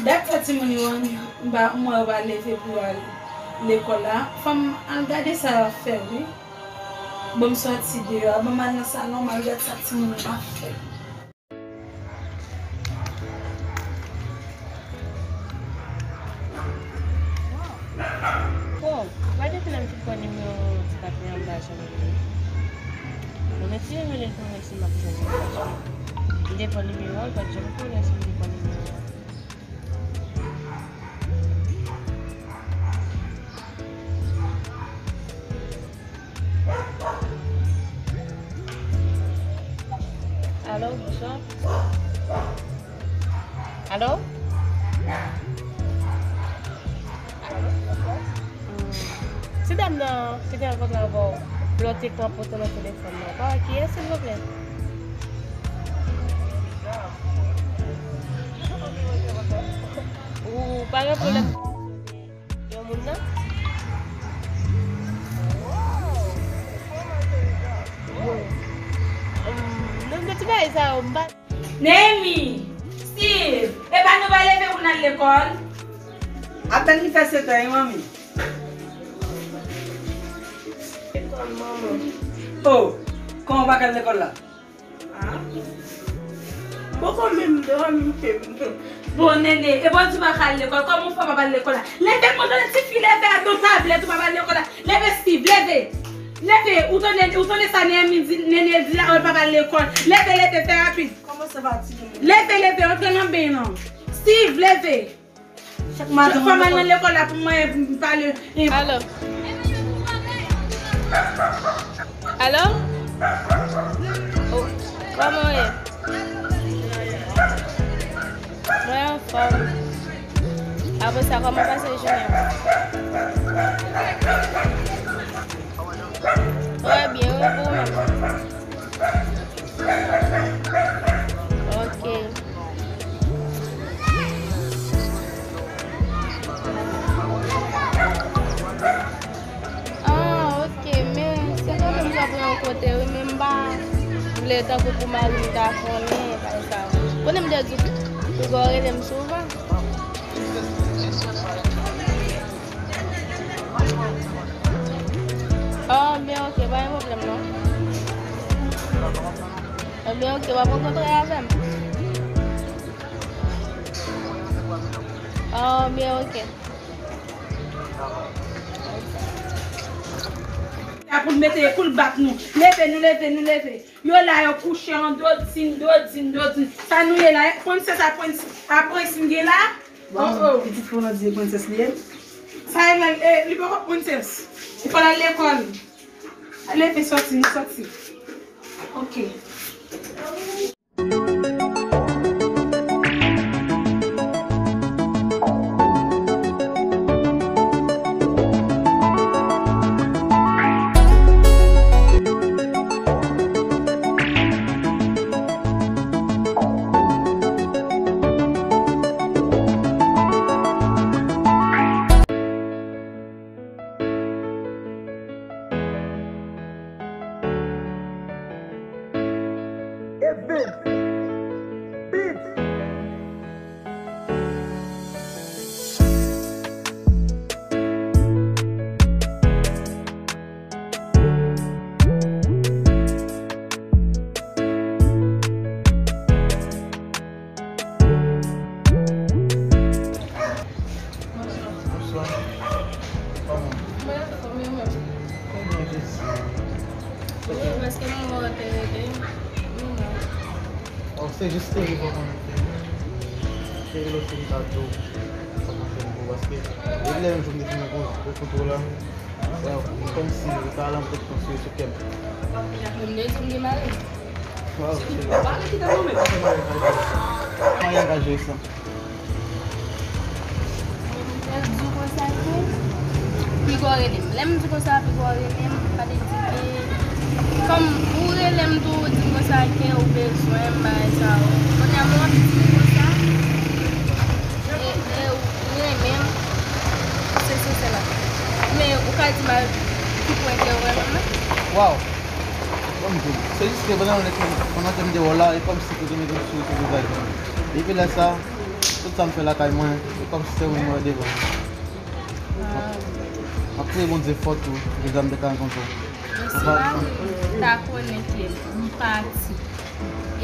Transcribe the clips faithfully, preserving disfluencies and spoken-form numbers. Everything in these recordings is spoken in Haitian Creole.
Dat sa timoun yo, m pa, m wè yo pa leve pou yo al lekòl la. Fò m al gade sa y ap fè, wi. Bon, m sòti deyò a, bon, m al nan salon, m al gade sa timoun yo ap fè. Bon, gade pou lè m fin pran nimewo ti patnè an, m pa janm rele. Mwen mete rele l pou wè si m ap jwenn li. M te pran nimewo a, l pa t janm konnen si m te pran nimewo a. Alo, bonswa. Alo? Alo, bonswa. Hmm. Se dam nan ki te rankontre avè w lè w te kanpe nan telefòn nan. Pa wè kiyès, silvouplè? Ou pa gen pwoblèm. Yon moun nan? Nan de ti bagay sa yo, m pa. Neymi, Steve, epa nou pa leve pou n al lekòl? Apèn li fè sèt è, wi, manmi. Lekòl, manman. Oh, kòman w pa ka al lekòl la? Ah. Poko menm dòmi menm. Bon, Nene, e bon, di w pa ka al lekòl. Kòman w fè w pa al lekòl la? Leve, mwen tande tifi leve a, gon tablèt, ou pa al lekòl la. Leve, Steve, leve. Leve, ou tande, ou tande sa Nene di, Nene di la, ou pa al lekòl. Leve, leve, fè rapid. Kòman sa va, ti moun? Leve, leve, antre nan ben nan. Steve, leve. Chak maten, fò m al nan lekòl la pou mwen pale. Alo? Alo? Oh, kòman w ye? Mwen anfòm. Apre sa, kòman w pase jounen w? Trè byen, wi, pou ou menm? Ok. Ah, ok, men se kanmenm sa pou yon kote, wi, men m pa vle tankou pou mari m ta konnen, bagay sa yo. Konnen m te di w, pou w rele m souvan. Oh, byen, ok, pa gen pwoblèm, non. Oh, byen, ok, w ap rankontre avè m. Oh, byen, ok. A pou l mete, pou l bat nou. Leve, nou leve, nou leve. Yo la, yo kouche an dodin, dodin, dodin. Sa nou ye la, e, prensès a, prens-, a prens m gen la? Bon, oh, oh. Pitit fi w nan di e prensès li ye? Sa e la, e, li poko prensès. Li pral al lekòl. Leve, sòti, nou sòti. Ok. Event Beats. Bonswa. Kòman? Mwen anfòm, e ou menm? Trè byen, mèsi. Wi, paske manman w te rele m. Mwen la. Oh, se jis te rive konnen ke te rele w, se m ta di w kòman fè m pou, paske depi lè yon jou m te fin rankontre w la, m kòmsi ou ta la m te panse sou kè m. Mwen menm, m te di m te mare. Waw, cheri. Maryaj la jwe sa. Mwen di w konsa ke piga w rele m. Lè m di w konsa, piga w rele m, pa te di ke, kòm ou rele m tou, ou di m konsa ke ou bezwen m, bagay sa yo. Kounye a, mwen ap di w konsa, e, e ou renmen m, se sensè la. Men ou ka di m a ki pwen ke ou renmen m nan. Waw! Ban m di w, se jis ke pandan lè ke, pandan ke m te wè w la, e kòmsi ke te mete m sou, sou vizaj mwen. Depi lè sa, tout Sa m fè lakay mwen, se kòmsi se ou menm mwen devan. M ap, m ap priye Bondye fò tou, pou ke m te ka rankontre w. Bon, si m ta konnen ke m pati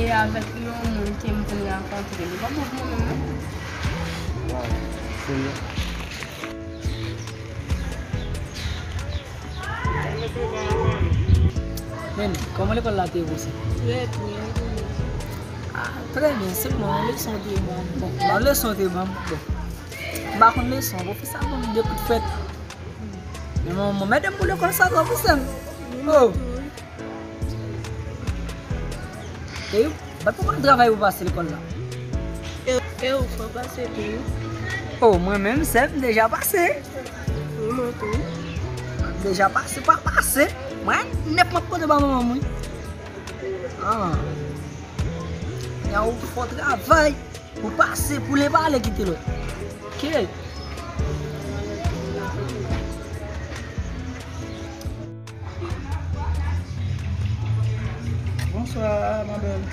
e avèk yon moun ke m vin rankontre, li pa bon pou mwen menm, non. Waw, serye? Men, kòman lekòl la te ye pou sa? Trè byen. Ah, trè byen, sèlman yon leson te ban m. Bon, yon leson te ban m. Bon. M pa konn leson, pwofesè a ban m de kout frèt. Men mwen, mwen mèt m pou lekòl sa twò pou sè m. Oh. E ou, bat pou konn travay pou pase lekòl la. E, e ou fò pase tou wi. Oh, mwen menm, sè m deja pase. Wi, mwen tou. M deja pase, pa pase. Mwen, nèf m ap pote ba manman m wi. Ah. Ya ou fò travay. Pou pase, pou le pale, kite lòt. Ok. Bonsoir, ma belle.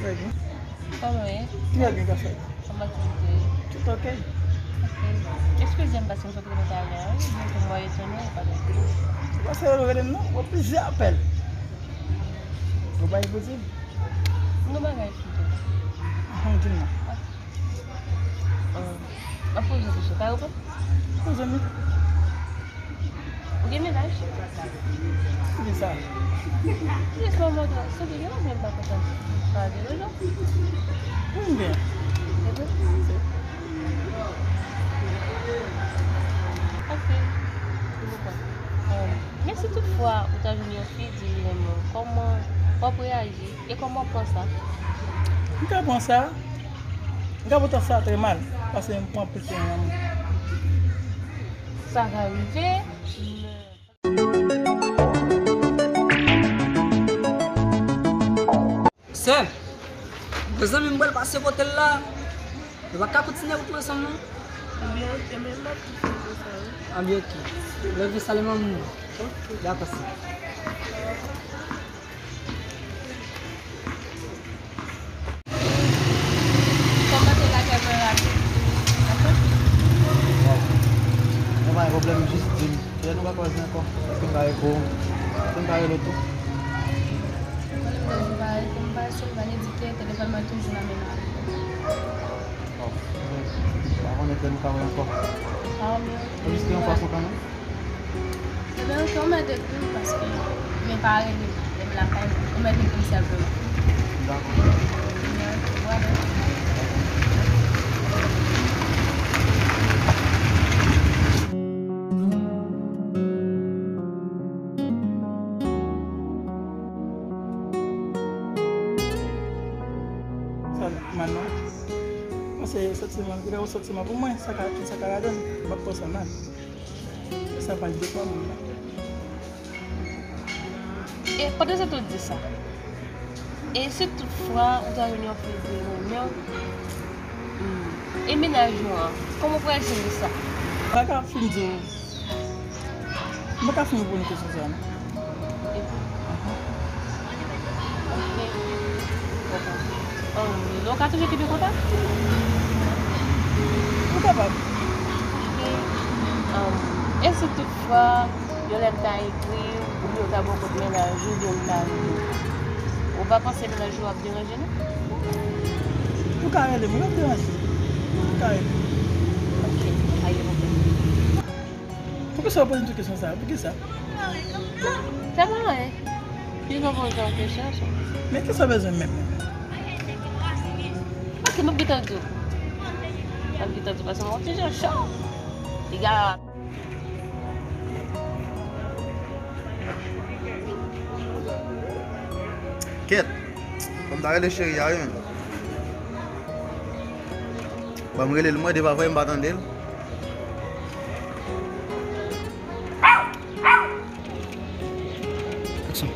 Très bien. Kòman w ye? Très bien, kòman w ye? Tout ok. Ok. Eskize m paske m sot rele talè a, wi, men ke m wè etone, pa de. Se paske yo rele m non, mwen plizyè apèl. Ou pa posib. Yon bagay pito. Di m non. Ah. M ap poze w kesyon. Ou ka reponn? Poze m. Ou gen mennaj? Poukisa? Jis mwen montre w. Si w te gen, mwen menm pa kontan pale, non. Mwen gen. Se vre? Ok. Se pou kòman? Men si toutfwa ou ta jwenn yon fi di li renmen w, kòman w ap reyaji e kòman w ap pran sa? M ka pran sa, m ka pran sa trè mal, paske m pran anpil plen nan men. Sa ka rive, men. Sè, mezanmi, m pral pase kote l la. Nou pa ka kontinye wout la ansanm non. Ebyen, ok, men m ap di konsa wi. Ebyen, ok. Love you, salye manmi. Ok. Dakò, sè. Kòman te lakay mwen rapid? Dakò? Bon. Nou pa gen pwoblèm, jis di m. Lè nou ka kwaze ankò, èske m ka rele w? Èske m ka rele w tou? Konnen m deja pa rele m pase, m pa gen di ke telefòn mwen toujou nan men mwen. Oh, m pa konnen lè nou ka wè ankò. Ah, men. Jis yon fason kanmenm. Ebyen, ok, ou mèt ekri m paske, men pa rele m, lè m lakay mwen. Ou mèt ekri m senpleman. Dakò. Ebyen, ok, whatever. Sa mal non. Mwen se santiman, ki ta santiman pou mwen, sa ka, sa ka ladan, m ap pran sa mal. Sa pa l de fwa moun nan. E pandan se tan w di sa, e si toutfwa ou ta jwenn yon fi di renmen w, hmm, e mennaj ou an, kòman w pral jere sa? M pa ka fin di w, m pa ka fin reponn kesyon sa a non. Ok. Dakò. Um, nou ka toujou kenbe kontak? Nou kapab. Ok. Um, e si toutfwa, yon lè m ta ekri w, oubyen w ta bò kot mennaj ou, oubyen m ta rele w, ou pa panse mennaj ou ap deranje nou? Ou ka rele m, ou ap deranje. Ou ka rele m. Ok, pa gen pwoblèm. Poukisa w poze m tout kesyon sa a? Poukisa? Sa pa anyen. Jis mwen poze w kesyon sa. Men kisa w bezwen menm? Ok, m ap gentan di w. M ap gentan di w paske m wè w ti jan cho. Piga. Kèt. Fò m ta rele cheri a, wi, menm. Ban m rele l, mwen, depi avanyè m pa tande l. Aksyon.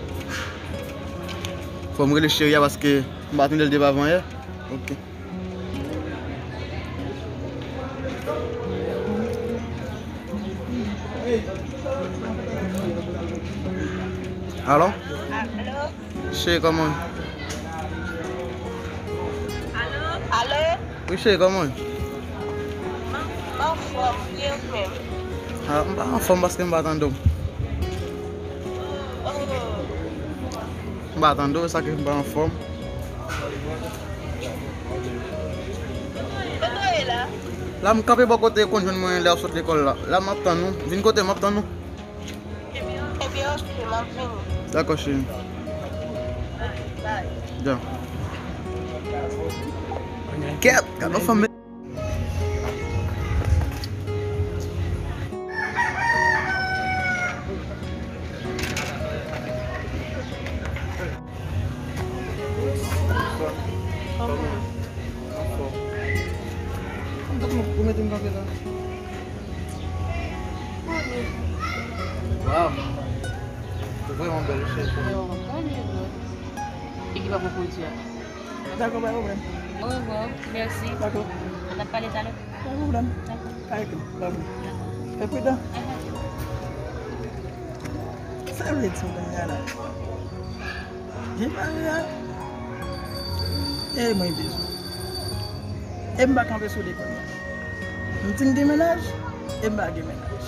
Fò m rele cheri a paske m pa tande l depi avanyè. Ok. Alo? Alo? Cheri, kòman? Alo? Alo? Wi cheri, kòman w ye? M anfòm, e ou menm? Ah, m pa anfòm paske m pa tande w. Oh. M pa tande w, sa ki fè m pa anfòm. Kote w ye la? La, m kanpe bò kote yo konn jwenn mwen lè yo sot lekòl la. La, m ap tann ou. Vin kote m, m ap tann ou. Ebyen, oke, m ap vini. Dakò, cheri. Bye. Ja. Kèt, gade yon fanm. Kòman? Anfòm. Ou mete m kanpe la. Waw. Ou vrèman bèl, cheri. Yo, anpil, bro. Ekip ap pwodui a. Dakò, pa gen pwoblèm. Orevwa, mèsi. Dakò. N ap pale talè. Pa gen pwoblèm. Dakò. Kay ke, pa gen pwoblèm. Dakò. Fè pridan. Aha. Sa vle di w kounye a la? Gen mari a, e mwen bezwen. E m pa kanpe sou li kounye a. M di m gen mennaj, e m pa gen mennaj.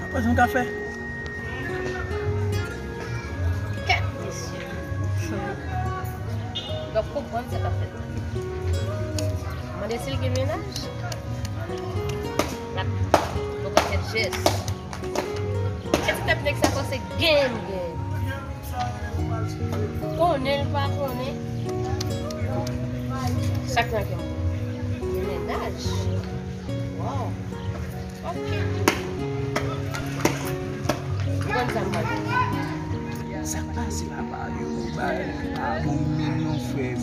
Apa jan m ka fè? Kèt, mesye. W ap konprann sa k ap fèt la. Mande si l gen mennaj. L ap poko fè jès. Kèt, tèt nèg sa panse gen, gen. Konnen l pa konnen. Sa k nan kè m. Mennaj. Waw. Ok. Ou konn sa m pral fè. Sa k pase papa yo, bay, pa bon menm non frè m.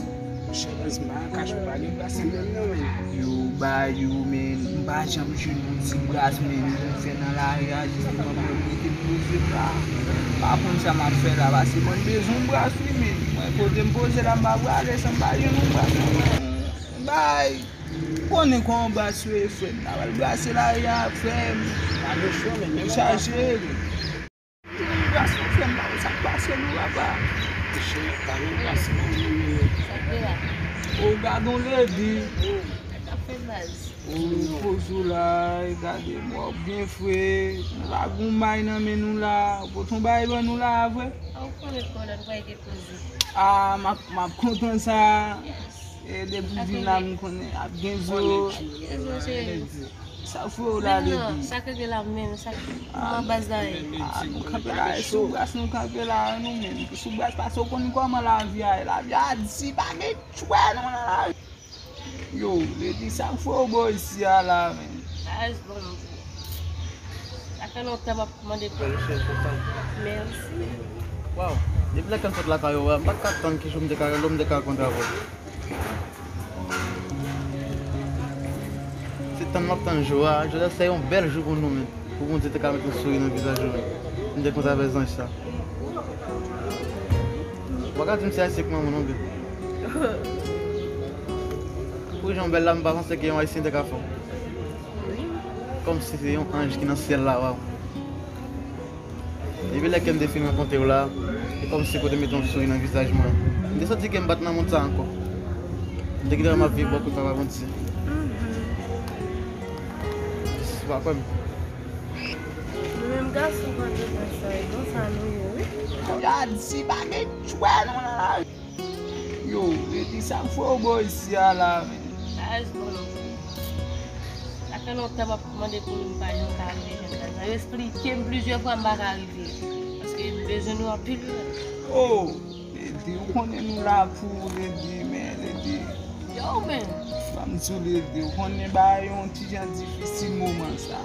Chèz, m pa ka kache w pa gen bras menm non, men. Yo ba yo, men m pa janm jwenn yon ti bras, men m fè nan lari a, jis pou mwen mete m poze la. M pa konn sa m ap fè la, paske mwen bezwen yon bras wi, men mwen kote m poze la, m pa prale san m pa jwenn yon bras. Bay, konnen kòman bras yo ye, frè m, ta pral brase lari a, frè m. Pa gen cho, men menm chaje. Jwenn bras nou, frè m, pa wè sa k pase nou, papa. Mesye, pa gen plas non, men, men. Sa k gen la? O, gad on ledi. Sa k ap fè baz? O, poz ou la, e gade, mò byen fre. Nou pa gon bay nan men nou la. Ou pote on bay ban nou la, vre? A, ou konnen kòlè, nou pa gen poze. A, m ap, m ap kontan sa. Yes. E depi w vin la, m konnen ap gen zo. Gen zo, cheri. Sa fre w la, Lady? Sa k rete la menm, sa k nan baz la ye. A, nou kanpe la, e sou bras nou kanpe la, nou menm. Sou bras, paske w konn kòman lavi a ye. Lavi a di, pa gen chwa, nou nan lavi. Yo, Lady, sa fre w bò isi a la, menm. Baz, bon, sa fè lontan m ap mande pou ou. Mèsi. Waw, depi lè ke m sot lakay ou a, m pa t ka tann ki jou m te ka rele w, m te ka kontre avè w. Se tann m ap tann jou a, jodi a se yon bèl jou pou nou menm. Pou Bondye te ka mete yon souri nan vizaj ou menm. M te kontre avè zanj sa. Ou pa ka di m se ayisyen k manman w non, bebe. Pou jan w bèl la, m pa panse ke yon ayisyen te ka fè w. Kòmsi se yon anj ki nan syèl la, waw. Depi lè ke m te fin rankontre w la, e kòmsi ke w te mete yon souri nan vizaj mwen. M te santi ke m pa t nan mond sa ankò. M te gentan m ap viv bò kote papa Bondye. Mhm. Ou pa kwè m? Nou menm gason pa gen bagay sa, e konsa nou ye, wi. Gad si pa gen chwa nou nan lari. Yo, Lady, sa fre w bò isi a la, men. Baz, bon, sa fè lontan m ap mande pou nou, m pa janm ka rive jwenn baz la. Yo esplike m plizyè fwa, m pa ka rive. Paske m bezwen nou anpil, wi. Oh, Lady, ou konnen nou la pou ou, Lady, men, Lady. Yo, men. Ban m di w, Lady, ou konnen bagay yo yon ti jan difisil moman sa.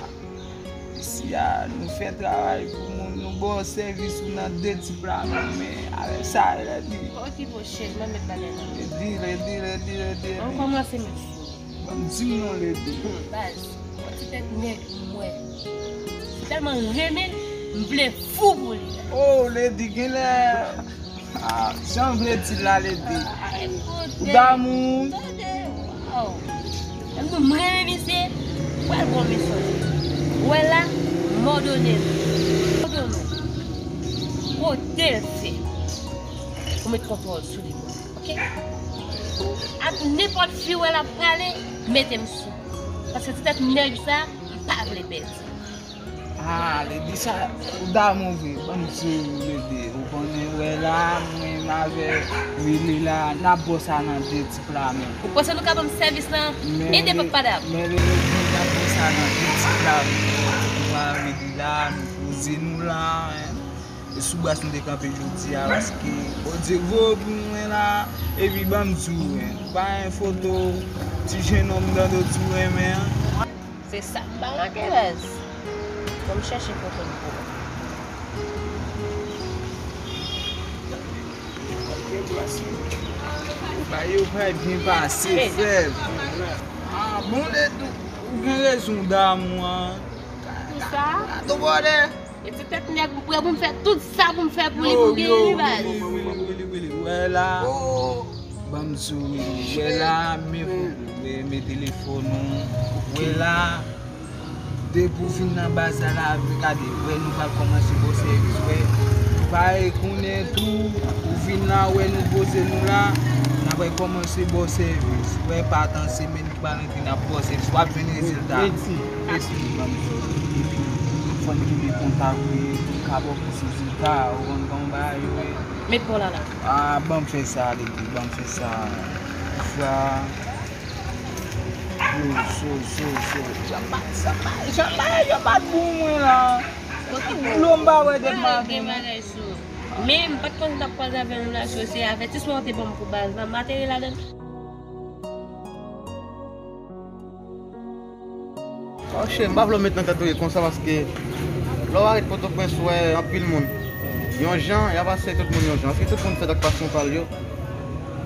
Isi a, nou fè travay pou moun, nou ba w sèvis ou nan de ti pla menm, men avèk sa, Lady. Okipe w, chèz, mwen met bagay nan men. Lady, Lady, Lady, Lady. An kòmanse, mesye. Ban m di m non, Lady. Baz, yon ti tèt nèg m wè. M tèlman renmen l, m vle fou pou li. Oh, Lady, genlè. Ah, jan w vle di l la, Lady. Ou damou. Tande, oh. Lè m di w m renmen misye, pral bon mesaj. Ou wè la, mò done l. Mò done l. Kote l fè. Ou met kontwòl sou li. Ok? Ak nenpòt fi w wè l ap prale, mete m sou. Paske ti tèt nèg sa, m pa vle pèdi. Ah, Lady, sa, ou damou vre, ban m di w, Lady. Ou konnen, wè la, mwen menm avè Willy la, n ap bò sa nan de ti pla menm. Ou panse nou ka ban m sèvis lan? Ede papa dam. Men Lady, n ap bò sa nan de ti pla menm. Mwen avè Willy la, nou poze nou la, en. E sou bras nou te kanpe jodi a, paske Bondye voye pou mwen la, epi ban m di w, en. Pa gen foto ti jennonm dan do ti renmen an. Se sa m pa manke baz. Ban m chèche foto l pou ou. Bagay yo pral byen pase, frè. Ah, bon, Lady, ou gen rezon damou an. Pou sa? Ato bòdè. E ti tèt nèg m prè pou m fè tout sa pou m fè pou li pou gen li baz. Wè la. Ban m di w, wè la, men, men, men telefòn ou. Wè la. Depi w vin nan baz la, la, gade, wè nou pral kòmanse ba w sèvis, wè. Parèy kounye tou, ou vin la, wè nou poze nou la, n ap kòmanse ba w sèvis. Wè, pa tan semèn ki pral antre, n ap ba w sèvis. W ap jwenn rezilta. Mèsi. Epi, ban m di w, epi, fò n kenbe kontak, wi, pou n ka ba w plis rezilta, ou konn kòman bagay yo ye. Met pa w la, la. Ah, ban m fè sa, Lady, ban m fè sa. Fwa. Yo, so, so, so. Jan pa, jan pa, jan pa, jan pa bon mwen la. Dlo m pa wè depi maten. Men m pa t konn t ap kwaze avè yon relasyon, se avètisman w te ban m pou baz la, m ateri ladan l. Waw, cheri, m pa vle w met nan tèt ou e konsa, paske lè w arete Pòtoprens, ou wè anpil moun yon jan, y ap aseye tout moun yon jan. Paske tout moun fèt ak pasyon pa l yo.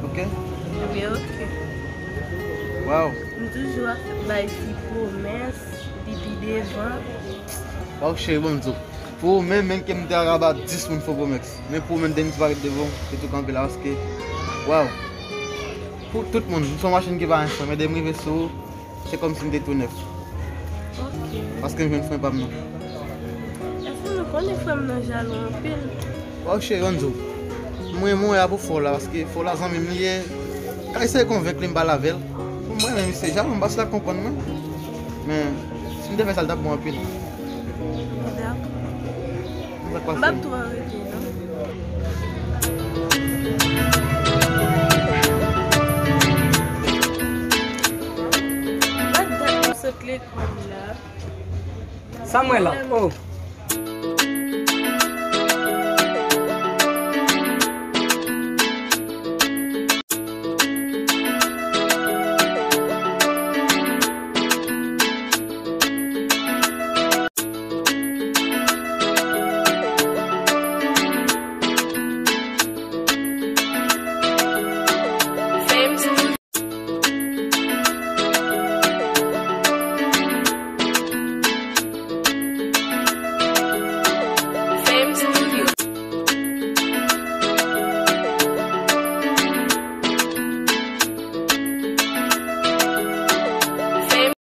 Ok? Ebyen, ok. Waw. M toujou ap bay fi pwomès, depi devan. Waw, cheri, bon, m di w. Pou ou menm, menm ke m te araba dis moun fo pwomès. Men pou ou menm, depi m ti parèt devan w, se tou kanpe la, paske, waw. Pou tout moun, m se yon machin ki pa ensan, men depi m rive sou ou, se kòmsi m te tou nèf. Ok. Paske m jwenn frè pa m nan. Èske nou konnen frè m nan jalou anpil? Waw, cheri, ann di w. Mwen, mwen la pou fò la, paske fò la zanmi m li ye. Ka eseye konvenk li m pale avè l. Pou mwen, men misye jalou, m pa si l ap konprann mwen. Men, si m te fè sa, l t ap bon anpil. Dakò. M ap tou arete, non? Gad dat m sot lekòl la. Sa m wè la? Oh.